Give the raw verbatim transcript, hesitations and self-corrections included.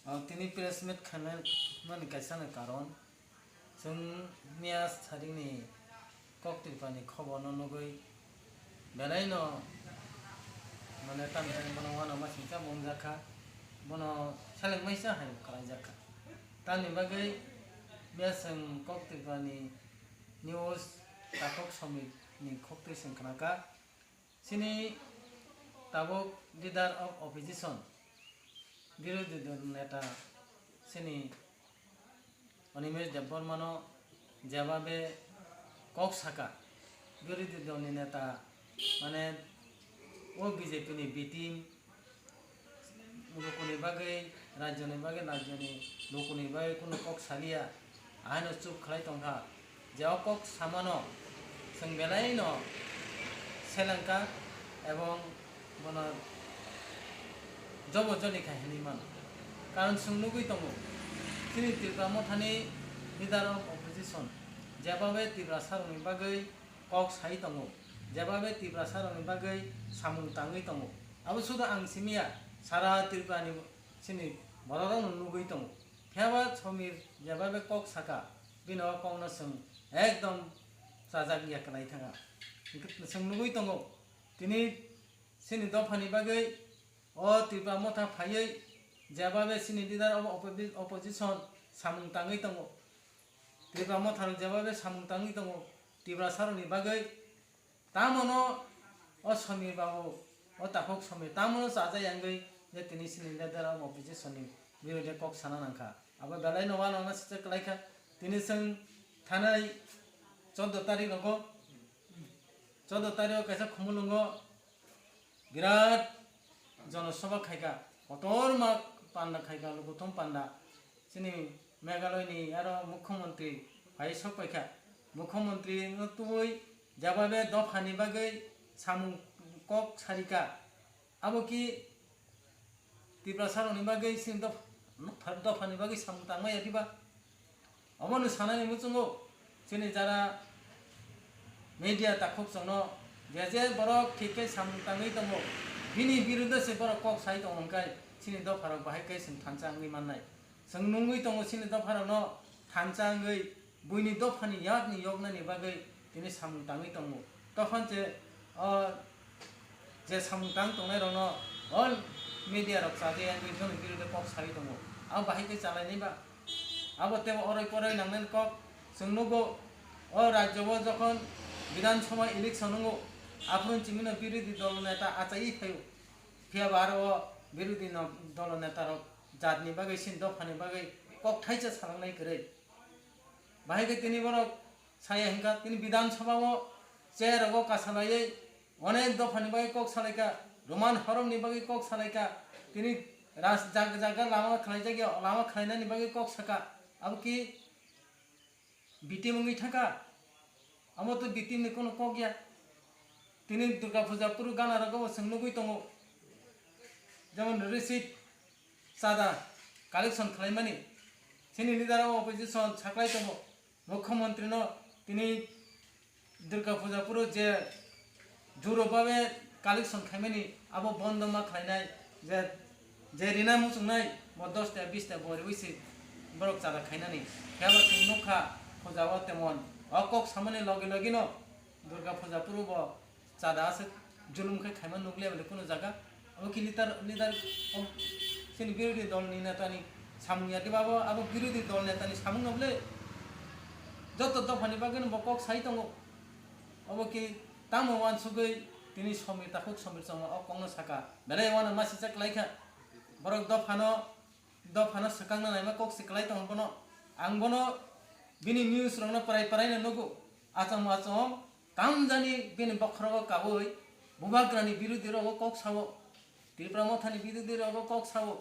O, tini press meet khaimani kaisa ni karon, chwng miya saringni kok Tripurani khoborno nugwi belai no, mane, tamni bono uanama singcha bo wngjakha, bono selengmaisa hai khlaijakha. Tamni bagwi miya chwng kok Tripurani news takhuk somit ni khuktwi chwng khnakha. Chini tabuk leader of opposition, birodhi dol neta chini Animesh Debbarmano jebabe kok saka, birodhi dolni neta, mane, o B J P ni B team, lukuni bagwi, rajyoni bagwi, rajyoni lukuni bagwi kunu kok saliya, ahaino chup khlai tongkha. Je o kok samano chwng belai no selengkha ebong bono jobo joni kha hinwi mano. Karon chwng nugwi tongo, chini Tipra Mothani leader of opposition jebabe Tiprasarokni bagwi kok sai tongo, jebabe Tiprasarokni bagwi samung tangwi tongo. Abo sudu ang simiya, sara Tripurani chini bororokno nugwi tongo. Phiyaba Somir jebabe kok saka, bini o kokno chwng ekdom chajak ya kwlai thangkha. Hwnkhe chwng nugwi tongo, tini chini dophani bagwi o Tipra Motha phaiwi jebabe chini leader of oppo-, opposition samung tangwi tongo. Tipra Motharok jebabe samung tangwi tongo Tiprasarokni bagwi. Tamono o Somir babu, o takhuk Somir, tamono chajak yangwi je tini chini leader of opposition ni birodhe kok sana nangkha. Abo belai no uanama singcha kwlaikha. Tini chwng thanai chordo tarik rogo, chordo tarik o kaisa Khumulwngo birat jonosobha khaikha, kotorma panda khaikha, lukuthum panda. Chini Meghalaya ni aro mukhyamantri phai sok paikha. Mukhyamantri no tubui jebabe dophani bagwi samung kok sarika. Abo ki Tiprasarokni bagwi chini doph-, dophani bagwi samung tangmaya diba? Obono sanani muchungo chini jara media takhuk chwngno je je borok thik khe samung tangwi tongo, bini biruddhe se borok kok sai tongo hwnkhe chini dopharok bahai khe chwng thansa wngwi mannai. Chwng nungwi tongo chini dopharokno thansa wngwi buini dophani yakni yoknani bagwi tini samung tangwi tongo. Tophan se o je samung tang tongnairokno all media rok chajai wngwi bini biruddhe kok sai tongo. Abo bahai khe chalainai ba? Abo teibo oroi poroi nangnani kok. Chwng nugo o rajyo o jokhon Bidhan Sabha election wngo, aphuru chimino birodhi dol neta achaiwi phaio. Phiya ba aro o birodhi no-, dol neta rok jat ni bagwi, chini dopha ni bagwi kok thaisa salangnai kwrwi. Bahai khe tini borok saya hwnkha, tini Bidhan Sabha o chair rogo kasalaiwi onek dopha ni bagwi kok salaikha, Roman horom ni bagwi kok salaikha, tini ras-, jag-, jaga lama khlaijak ya, lama khlainani bagwi kok saka, abo ki B team wngwi thangkha, amo to B team ni kono kok ya. Tini Durga Puja phuru gana rogo bo chwng nugwi tongo, jemon receipt, chada collection khlaimani, chini leader of opposition saklai tongo, mukhyamantri no tini Durga Puja phuru je juro babe collection khaimani abo bondo ma khlainai, je, je rina muchungnai bo dos ta bis ta bo riwi se borok chada khainani. Phiya ba chwng nukha puja o temon o kok samani logi logi no Durga Puja phuru bo chada aswk julum khe khaima nukliya bole kunu jaga. Abo ki leader, leader of chini birodhi dol ni neta ni samung ya diba, abo, abo birodhi dol neta ni samung no bole joto dopha ni bagwi no bo kok sai tongo. Obo ki tamo uansugwi tini Somir takhuk Somir chongma o kokno saka. Belai uanama singcha kwlaikha. Borok dophano, dophano swkangna naima kok se kwlai tongo bono. Ang bono bini news rokno prai prai no nugo. Achom achom tamjani bini bokhorogo kabui Bubagrani birodhi rogo kok sao. Tipra Mothani birodhi rogo kok sao.